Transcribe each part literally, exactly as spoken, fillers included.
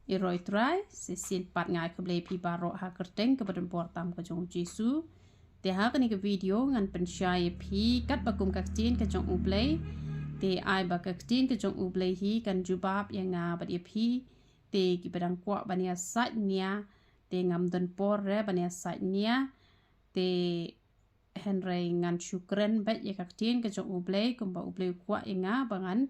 Ïaroh Trai, shisien pat nga ai khublei phi baroh ha ka kyrteng kaba donbor tam ka jong U Jisu. Te ha kane ka video ngan pynshai ïa phi katba kum ka ktien ka jong U Blei. Te ai ba ka ktien ka jong U Blei hi kan jubab ïa nga bad ïa phi. Te kiba dang kwah ban ïa sait nia, te ngam don por re ban ïa sait nia. Te hynrei ngan shu kren beit ïa ka ktien ka jong U Blei kumba U Blei u kwah ïa nga ba ngan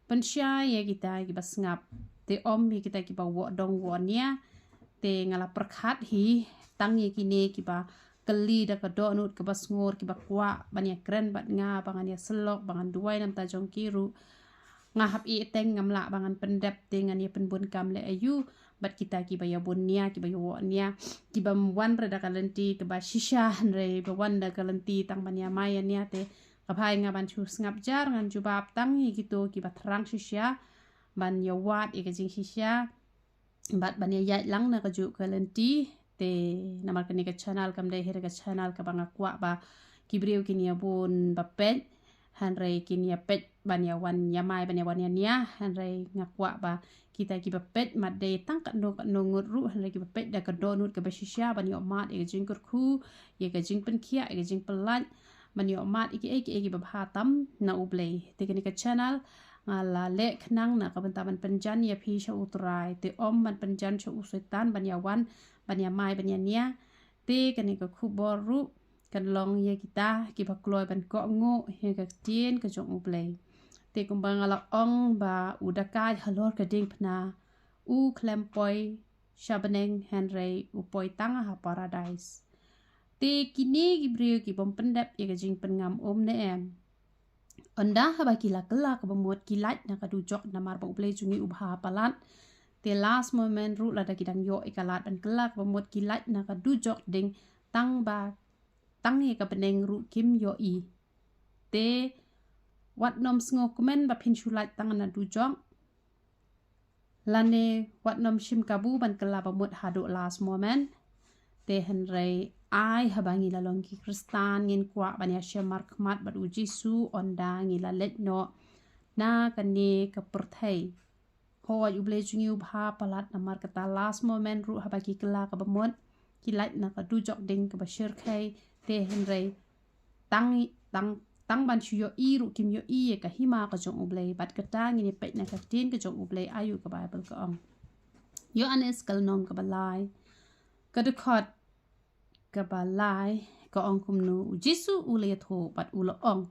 pynshai ïa kita kiba sngap. Te ym ïa kita kiba woh dong woh nia. Te nga la pyrkhat hi tang ïa kine kiba kylli da ka dohnud kaba sngur, kiba kwah ban ïa kren bad nga ba ngan ïa syllok, ba ngan duwai na ka bynta jong ki ruh. Nga hap ïeh teng, ngam lah ba ngan pyndep, te ngan ïa pynbun kam leh aïu bad kita kiba ïa bun nia, kiba ïa woh nia, kiba wan re da ka lynti kaba shisha, hynrei ba wan da ka lynti tang ban ïa mai ïa nia. Te ka bha ïa nga ban shu sngap jar, ngan jubab tang ïa kito kiba thrang shisha ban ïa wad ïa ka jingshisha bad ban ïa ïaid lang na kajuh ka lynti. Te namar kane ka channel kam dei hi re ka channel kaba nga kwah ba ki briew kin ïa bun ba peit, hynrei kin ïa peit ban ïa wan ïa mai, ban ïa wan ïa nia. Hynrei nga kwah ba kita kiba peit, mat dei tang katno katno ngut ruh, hynrei kiba peit da ka dohnud kaba shisha ban ïoh mad ïa ka jingkyrkhu, ïa ka jingpynkhiah, ïa ka jingpyllait, ban ïoh mad ïa kiei kiei kiba bha tam na U Blei. Te kane ka channel nga la leh khnang na ka bynta ban pynjan ïa phi sha U Trai, te ym ban pynjan sha u Soitan ban ïa wan, ban ïa mai, ban ïa nia. Te kane ka khubor ruh kan long ïa kita kiba kloi ban kohnguh ïa ka ktien ka jong U Blei. Te kumba nga la ong ba u dakai halor ka diengphna u khlem poi sha bneng, hynrei u poi tang ha paradais. Te kine ki briew ki bym pyndep ïa ka jingpynngam um ne em? Ynda haba ki la kylla kaba mut ki lait na ka dujok, namar ba U Blei jong ngi u bha palat. Te last moment ruh lada ki dang ïoh ïa ka lad ban kylla kaba mut, ki lait na ka dujok ding, tang ba tang ïa ka bneng ruh kim ïohi. Te wat nym sngewkmen ba phin shu lait tang na dujok, lane wat nym shim kabu ban kylla ba mut haduh last moment. Te hynrei ai haba ngi la long ki Khristan, ngin kwah ban ïa shim markhmat bad U Jisu ynda ngi la leit noh na kane ka pyrthei. Hooid, U Blei jong ngi u bha palat, namar kata last moment ruh haba ki kylla kaba mut ki lait na ka dujok ding kaba shyrkhei. Te hynrei tang, tang, tang ban shu ïohi ruh kim ïohi ïa ka hima ka jong U Blei. Bad kata ngin ïa peit na ka ktien ka jong U Blei, aïu ka Baibl ka ong. Ïoannis ka lynnong kaba lai, ka dkhot kaba lai, ka ong kumno: U Jisu u la ïathuh bad u la ong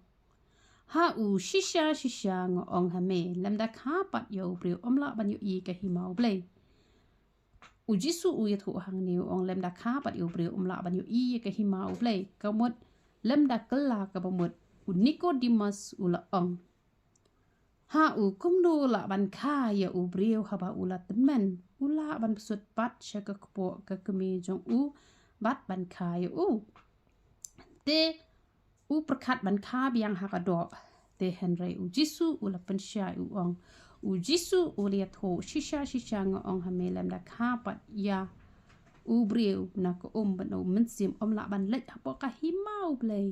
ha u: Shisha shisha nga ong ha me, lymda kha pat ïa u briew ym lah ban ïohi ka hima U Blei. U Jisu u ïathuh hangne, u ong lymda kha pat ïa u briew ym lah ban ïohi ïa ka hima U Blei. Ka mut lymda kylla kaba mut. U Nikodemus u la ong ha u: Kumno lah ban kha ïa u briew haba u la tymmen? U lah ban bsut pat sha ka kpoh ka kmie jong u bad ban kha ïa u. Te u pyrkhat ban kha biang ha ka doh. Te hynrei U Jisu u la pynshai, u ong, U Jisu u la ïathuh: Shisha shisha nga ong ha me, lymda kha pat ïa u briew na ka um bad na u mynsiem, ym lah ban leit hapoh ka hima U Blei.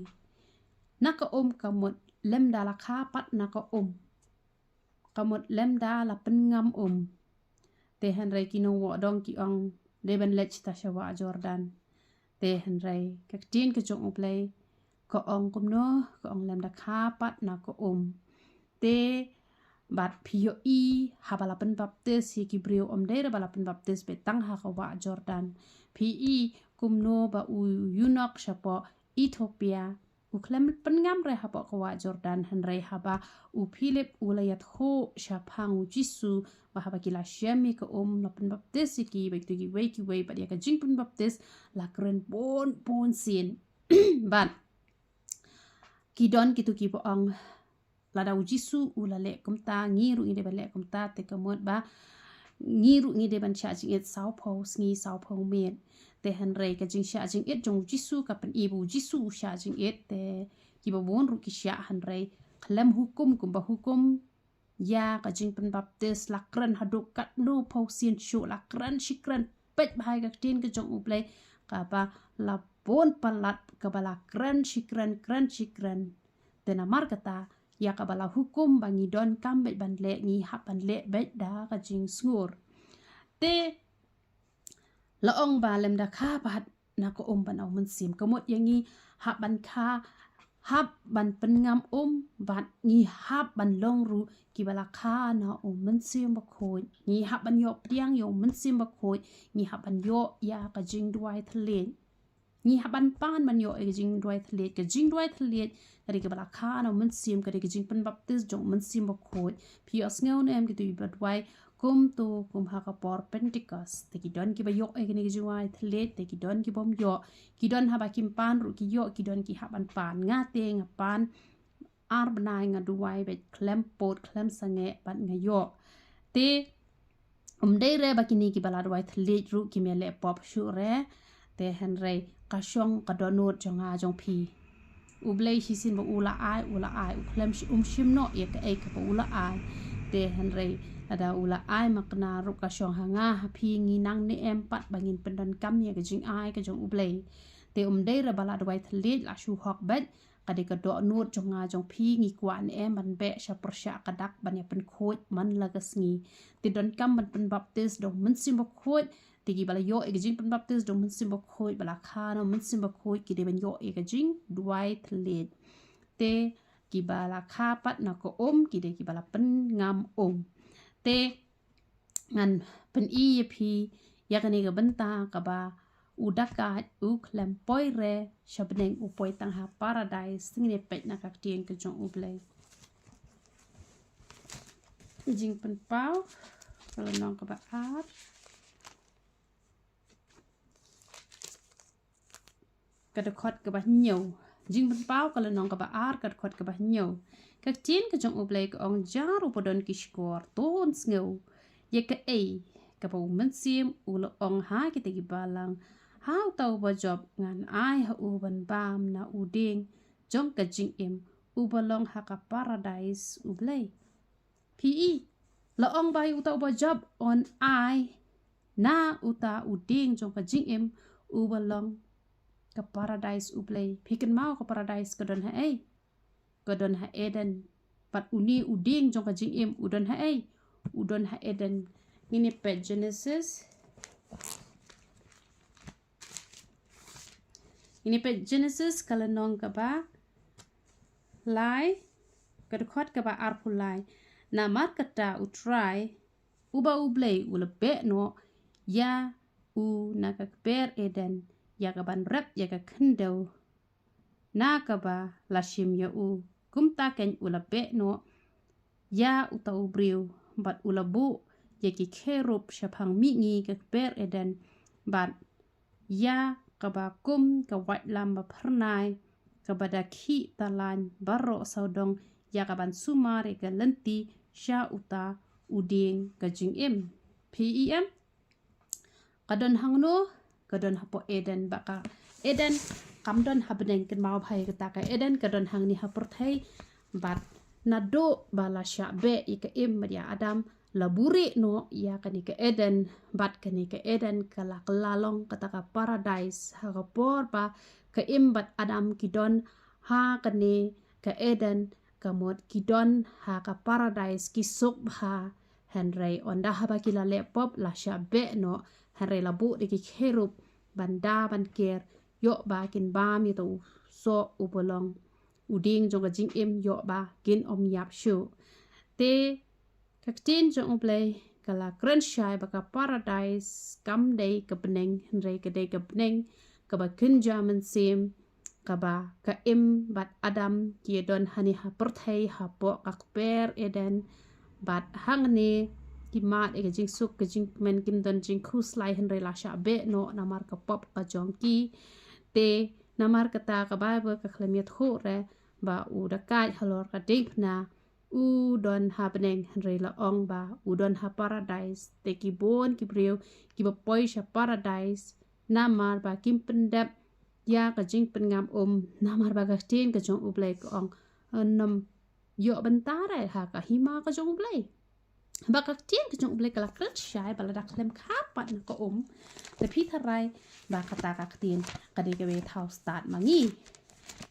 Na ka um ka mut lymda la kha pat na ka um, ka mut lymda la pynngam um. Te hynrei ki nongwok dong ki ong dei ban leit shata sha wah Jordan. Te hynrei ka ktien ka jong U Blei ka ong kumno? Ka ong lymda kha pat na ka um. Te bad phi ïohi haba la pynbaptis ïa ki briew, ym dei re ba la pynbaptis beit tang ha ka wah Jordan. Phi i kumno ba u eunuch shapoh Ethiopia u khlem pynngam re hapoh ka wah Jordan, hynrei haba u Philip u la ïathuh shaphang U Jisu, ba haba ki la shem ïa ka um, la pynbaptis ïa ki, ba kito kiwei kiwei bad ïa ka jingpynbaptis la kren bun bun sien. Bad ki don kito kiba ong, lada U Jisu u la leh kumta, ngi ruh ngi dei ban leh kumta. Te ka mut ba ngi ruh ngi dei ban shah jingit sawphew sngi sawphew miet. Te hynrei ka jingshah jingit jong U Jisu ka pyni ba U Jisu u shah jingit, te kiba bun ruh ki shah, hynrei khlem hukum kumba hukum ïa ka jingpynbaptis. La kren haduh katno phew sien shuh, la kren shi kren. Peit bha ïa ka ktien ka jong U Blei, kaba la bun palat, kaba la kren shi kren, kren shi kren. Te namar kata ïa kaba la hukum ba ngi donkam beit ban leh, ngi hap ban leh beit da ka jingsngur. Te la ong ba lymda kha pat na ka um bad na u mynsiem, ka mut ïa ngi hap ban kha, hap ban pynngam um, bad ngi hap ban long ruh kiba la kha na u mynsiem bakhuid. Ngi hap ban ïoh pdiang ïa u mynsiem bakhuid, ngi hap ban ïoh ïa ka jingduwai thylliej. Ngi hap ban pan ban ïoh ïa ka jingduwai thylliej, ka jingduwai thylliej ka dei kaba la kha na u mynsiem, ka dei ka jingpynbaptis jong u mynsiem bakhuid. Phi ïohsngew ne em kito kiba duwai kumto kum ha ka por Pentecost? Te ki don kiba ïoh ïa kane ka jingduwai thylliej, te ki don ki bym ïoh. Ki don haba kim pan ruh ki ïoh, ki don ki hap ban pan. Nga te nga pan ar bnai nga duwai bad khlem pud khlem sangeh bad nga ïoh. Te um dei re ba kine kiba la duwai thylliej ruh kim ïaleh pop shuh re. Te hynrei ka shong ka dohnud jong nga jong phi. U Blei shisien ba u la ai, u la ai, u khlem shi-, um shim noh ïa kaei kaba u la ai. Te hynrei lada u la ai makna ruh ka shong ha nga ha phi, ngi nang ne em pat ba ngin pyndonkam ïa ka jingai ka jong U Blei? Te um dei re ba la duwai thylliej la shu hok bad ka dei ka dohnud jong nga jong phi, ngi kwah ne em ban beh sha pyrshah ka dak ban ïa pynkhuid man la ka sngi? Te donkam ban pynbaptis da u mynsiem bakhuid. Te kiba la ïoh ïa ka jingpynbaptis da u mynsiem bakhuid, ba la kha na u mynsiem bakhuid, ki dei ban ïoh ïa ka jingduwai thylliej. Te kiba la kha pat na ka um, ki dei kiba la pynngam um. Te ngan pyni ïa phi ïa kane ka bynta kaba u dakait u khlem poi re sha bneng, u poi tang ha paradais. Te ngin ïa peit na ka ktien ka jong U Blei. Jingpynpaw ka lynnong kaba ar, ka dkhot kaba hynñiew. Jingpynpaw ka lynnong kaba ar, ka dkhot kaba hynñiew. Ka ktien ka jong U Blei ka ong, jar uba don ki shkor to un sngew ïa kaei kaba u mynsiem u la ong ha kita ki balang. Ha uta uba jop ngan ai ha u ban bam na u dieng jong ka jingim uba long ha ka paradais U Blei. Phi i, la ong ba ïa uta uba jop yn ai na uta u dieng jong ka jingim uba long ka paradais U Blei. Phi kynmaw ka paradais ka don ha ei? Ka don ha Eden. Bad une u dieng jong ka jingim u don ha ei? U don ha Eden. Ngin ïa peit Genesis. Ngin ïa peit Genesis ka lynnong kaba lai, ka dkhot kaba arphew lai. Namar kata U Trai uba U Blei u la beh noh ïa u na ka kper Eden ïa ka ban rep ïa ka khyndew na kaba la shim ïa u. Kumta keiñ u la beh noh ïa uta u briew bad u la buh ïa ki kherub shaphang mihngi ka kper Eden, bad ïa kaba kum ka waitlam ba phyrnai kaba da khih talain baroh sawdong ïa ka ban sumar ïa ka lynti sha uta u dieng ka jingim. Phi i em? Ka don hangno? Ka don hapoh Eden. Bad ka Eden kam don ha bneng. Kynmaw bha ïa kata, ka Eden ka don hangne ha pyrthei. Bad naduh ba la shah beh ïa ka im bad ïa Adam, la buhrieh noh ïa kane ka Eden. Bad kane ka Eden ka la kylla long kata ka paradais ha ka por ba ka im bad Adam ki don ha kane ka Eden. Ka mut ki don ha ka paradais, ki suk bha. Hynrei ynda haba ki la leh pop la shah beh noh. Hynrei la buh da ki kherub ban da ban ker, ïoh ba kin bam ïa uta u soh uba long u dieng jong ka jingim, ïoh ba kin ym ïap shuh. Te ka ktien jong U Blei ka la kren shai ba ka paradais kam dei ka bneng, hynrei ka dei ka bneng kaba kynja mynsiem, kaba ka im bad Adam ki ïa don hangne ha pyrthei hapoh ka kper Eden. Bad hangne ki mad ïa ka jingsuk ka jingkmen, kim don jingkhuslai, hynrei la shah beh noh namar ka pop ka jong ki. Te namar kata ka Baibl ka khlem ïathuh re ba u dakait halor ka diengphna u don ha bneng, hynrei la ong ba u don ha paradais. Te ki bun ki briew kiba poi sha paradais namar ba kim pyndep ïa ka jingpynngam um, namar ba ka ktien ka jong U Blei ka ong, ym ïoh bynta re ha ka hima ka jong U Blei. Ba ka ktien ka jong U Blei ka la kren shai ba lada khlem kha pat na ka um. Te phi tharai ba kata ka ktien ka dei kaba thaw stad ma ngi.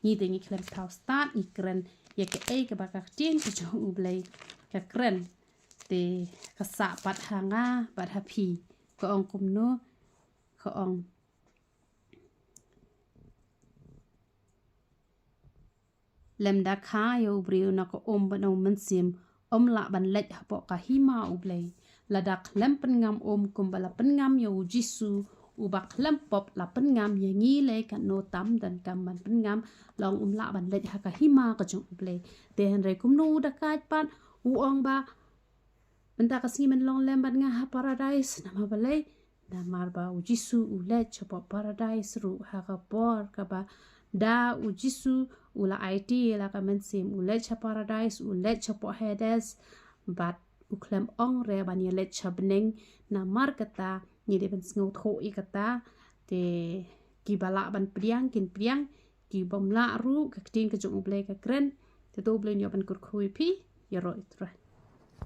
Ngi te ngi khlem thaw stad, ngi kren ïa kaei kaba ka ktien ka jong U Blei ka kren. Te ka sah pat ha nga bad ha phi. Ka ong kumno? Ka ong, lymda kha ïa u briew na ka um bad u mynsiem, um lah ban leit hapoh ka hima U Blei. Lada khlem pynngam um kumba la pynngam ïa u Jisu, uba khlem pop la pynngam ïa ngi lei, katno tam donkam ban pynngam, long um lah ban leit ha ka hima ka jong U Blei. Te hynrei kumno u dakait pat, u ong ba mynta ka sngi men long lem bad nga ha paradais, namar balei? Namar ba u Jisu u leit shapoh paradais ruh ha ka por kaba da u Jisu u la aiti ïa la ka mynsiem, u leit sha paradais, u leit shapoh Hades, bad u khlem ong re ban ïa leit sha bneng. Namar kata ngi dei ban sngewthuh ïa kata. Te kiba lah ban pdiang kin pdiang, kibym lah ruh ka ktien ka jong U Blei ka kren. Te to U Blei un ïoh ban kyrkhu ïa phi. Ïaroh ïa U Trai.